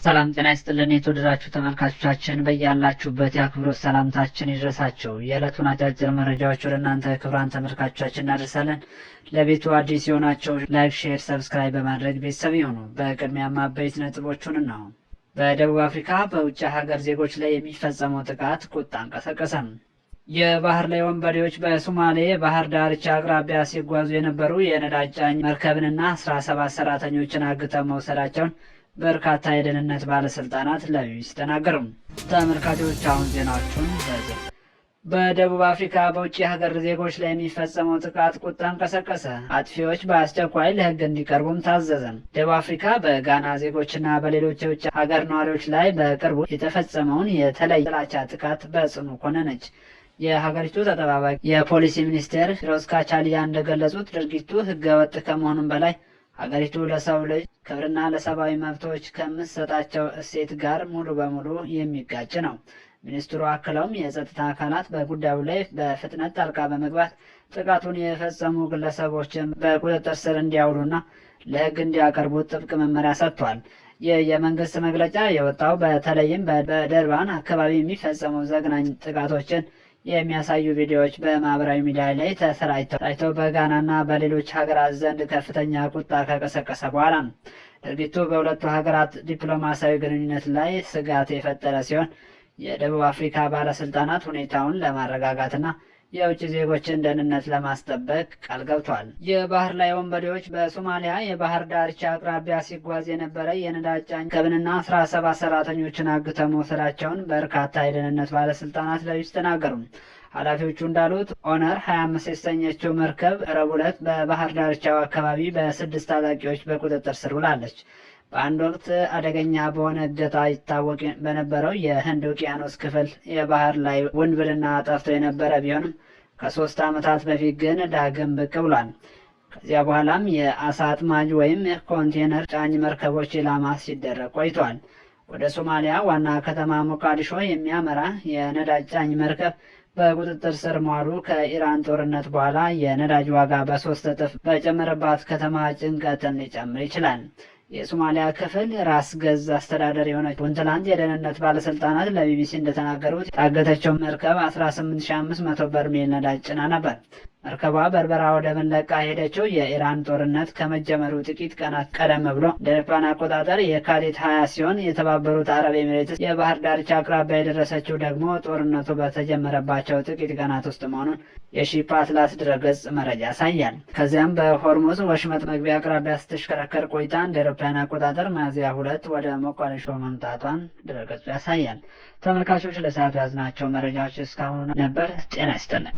ሰላም ጤና ይስጥልን የተወደዳችሁ ተመልካቾቻችን፣ በያላችሁበት የአክብሮት ሰላምታችን ይድረሳችሁ። የዕለቱን አጫጭር መረጃዎች ወደ እናንተ ክቡራን ተመልካቾቻችን እናደርሳለን። ለቤቱ አዲስ የሆናችሁ like፣ share፣ subscribe በማድረግ ቤተሰብ ይሁኑ። በቅድሚያም አበይት ነጥቦቹን ነው። በደቡብ አፍሪካ በውጭ ሀገር ዜጎች ላይ የሚፈጸመው ጥቃት ቁጣን ቀሰቀሰም። የባህር ላይ ወንበዴዎች በሶማሌ የባህር ዳርቻ አቅራቢያ ሲጓዙ የነበሩ የነዳጅ ጫኝ መርከብንና 17 ሰራተኞችን አግተው መውሰዳቸውን በርካታ የደህንነት ባለስልጣናት ለቢቢሲ ተናገሩ። ተመልካቾች፣ አሁን ዜናዎቹን በዝርዝር። በደቡብ አፍሪካ በውጭ ሀገር ዜጎች ላይ የሚፈጸመው ጥቃት ቁጣን ቀሰቀሰ። አጥፊዎች በአስቸኳይ ለሕግ እንዲቀርቡም ታዘዘ። ደቡብ አፍሪካ በጋና ዜጎችና በሌሎች የውጭ ሀገር ነዋሪዎች ላይ በቅርቡ የተፈጸመውን የተለየ ጥላቻ ጥቃት በጽኑ ኮነነች። የሀገሪቱ ተጠባባቂ የፖሊሲ ሚኒስቴር ፊሮዝ ካቻሊያ እንደገለጹት፣ ድርጊቱ ሕገወጥ ከመሆኑም በላይ ሀገሪቱ ለሰው ልጅ ክብርና ለሰብአዊ መብቶች ከምትሰጣቸው እሴት ጋር ሙሉ በሙሉ የሚጋጭ ነው። ሚኒስትሩ አክለውም የጸጥታ አካላት በጉዳዩ ላይ በፍጥነት ጣልቃ በመግባት ጥቃቱን የፈጸሙ ግለሰቦችን በቁጥጥር ስር እንዲያውሉና ለሕግ እንዲያቀርቡ ጥብቅ መመሪያ ሰጥቷል። ይህ የመንግስት መግለጫ የወጣው በተለይም በደርባን አካባቢ የሚፈጸሙ ዘግናኝ ጥቃቶችን የሚያሳዩ ቪዲዮዎች በማህበራዊ ሚዲያ ላይ ተሰራጭተው በጋናና በሌሎች ሀገራት ዘንድ ከፍተኛ ቁጣ ከቀሰቀሰ በኋላ ነው። ድርጊቱ በሁለቱ ሀገራት ዲፕሎማሲያዊ ግንኙነት ላይ ስጋት የፈጠረ ሲሆን፣ የደቡብ አፍሪካ ባለስልጣናት ሁኔታውን ለማረጋጋትና የውጭ ዜጎችን ደህንነት ለማስጠበቅ ቃል ገብቷል። የባህር ላይ ወንበዴዎች በሶማሊያ የባህር ዳርቻ አቅራቢያ ሲጓዝ የነበረ የነዳጅ ጫኝ መርከብንና 17 ሰራተኞችን አግተው መውሰዳቸውን በርካታ የደህንነት ባለስልጣናት ለቢቢሲ ተናገሩ። ኃላፊዎቹ እንዳሉት፣ ኦነር 25 የተሰኘችው መርከብ ረቡዕ ዕለት በባህር ዳርቻው አካባቢ በስድስት ታጣቂዎች በቁጥጥር ስር ውላለች። በአንድ ወቅት አደገኛ በሆነ እገታ ይታወቅ በነበረው የህንድ ውቅያኖስ ክፍል የባህር ላይ ውንብድና ጠፍቶ የነበረ ቢሆንም፣ ከ3 ዓመታት በፊት ግን ዳግም ብቅ ብሏል። ከዚያ በኋላም የአሳ አጥማጅ ወይም ኮንቴነር ጫኝ መርከቦች ኢላማ ሲደረግ ቆይቷል። ወደ ሶማሊያ ዋና ከተማ ሞቃዲሾ የሚያመራ የነዳጅ ጫኝ መርከብ በቁጥጥር ስር መዋሉ ከኢራን ጦርነት በኋላ የነዳጅ ዋጋ በ3 እጥፍ በጨመረባት ከተማ ጭንቀትን ሊጨምር ይችላል። የሶማሊያ ክፍል ራስ ገዝ አስተዳደር የሆነች ፑንትላንድ የደህንነት ባለስልጣናት ለቢቢሲ እንደተናገሩት፣ የታገተችው መርከብ 18,500 በርሜል ነዳጅ ጭና ነበር። መርከቧ በርበራ ወደብን ለቃ የሄደችው የኢራን ጦርነት ከመጀመሩ ጥቂት ቀናት ቀደም ብሎ እንደ አውሮፓውያን አቆጣጠር የካቲት 20 ሲሆን፣ የተባበሩት አረብ ኤሚሬትስ የባህር ዳርቻ አቅራቢያ የደረሰችው ደግሞ ጦርነቱ በተጀመረባቸው ጥቂት ቀናት ውስጥ መሆኑን የሺፕ አትላስ ድረገጽ መረጃ ያሳያል። ከዚያም በሆርሙዝ ወሽመጥ መግቢያ አቅራቢያ ስትሽከረከር ቆይታ እንደ አውሮፓውያን አቆጣጠር ሚያዝያ 2 ወደ ሞቃዲሾ መምጣቷን ድረገጹ ያሳያል። ተመልካቾች፣ ለሰዓቱ ያዝናቸው መረጃዎች እስካሁን ነበር። ጤና ይስጥልን።